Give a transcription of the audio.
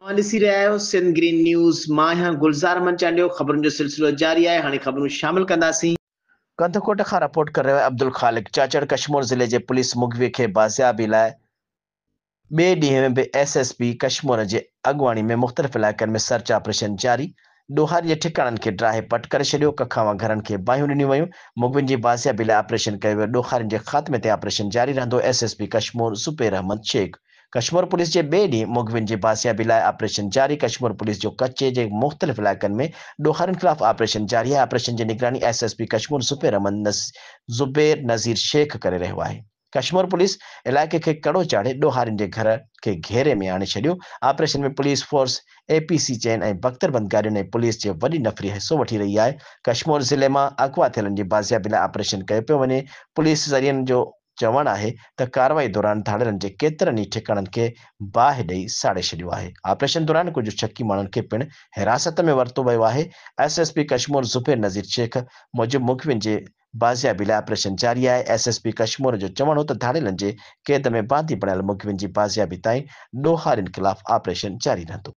اوهان ڏسي رهيا آهيو سنڌ گرين نيوز، مان آهيان گلزار احمد چانڊيو، خبرن جو سلسلو جاري آهي، هاڻي خبرون شامل ڪنداسين. ڪنڌڪوٽ کان رپورٽ ڪري رهيو آهي عبدالخالق چاچڙ، ڪشمور ضلعي جي پوليس مغوي کي بازيابي لاء ٻئي ڏينهن به ايس ايس پي ڪشمور جي اڳواڻي ۾ مختلف علائقن ۾ سرچ آپريشن جاري، ڏوهارين جي ٺڪاڻن کي ڊاهي پٽ ڪري ڇڏيو، ڪکاوان گهرن کي باهيون ڏنيون ويون، مغوين جي بازيابي لاء آپريشن ڪيو ويو، ڏوهارين جي خاتمي تائين آپريشن جاري رهندو، S S P Kashmore Zubair Ahmed Shaikh. Kashmore police جي ٻئي ڏينهن مغوين جي بازيابي لاء آپريشن جاري، ڪشمور پوليس جو ڪچي جي مختلف علائقن ۾ ڏوهارين خلاف آپريشن جاري آهي، آپريشن جي نگراني S S P Kashmore Zubair Ahmed Zubair Nazir Shaikh ڪري رهيو آهي. ڪشمور پوليس علائقي کي ڪڙو چاڙهي ڏوهارين جي گهر کي گهيري ۾ آڻي ڇڏيو، operation ۾ police force, A P C چئن ۽ بڪتربند گاڏين ۽ پوليس جي وڏي نفري حصو وٺي رهي آهي، ڪشمور ضلعي مان اغوا ٿيلن جي بازيابي لاء آپريشن ڪيو پيو وڃي، پوليس ذريعن جو چوڻ آهي ته ڪارروائي دوران ڌاڙيلن جي ڪيترن ئي ٺڪاڻن کي باهه ڏئي ساڙي ڇڏيو آهي. آپريشن دوران ڪجهه شڪي ماڻهن کي پڻ حراست ۾ ورتو ويو آهي. S S P Kashmore Zubair Nazir Shaikh موجب مغوين جي بازيابي لاء آپريشن جاري آهي. ايس ايس پي ڪشمور جو چوڻ هو ته ڌاڙيلن جي قيد ۾ باندي بڻيل مغوين جي بازيابي تائين ڏوهارين خلاف آپريشن جاري رهندو.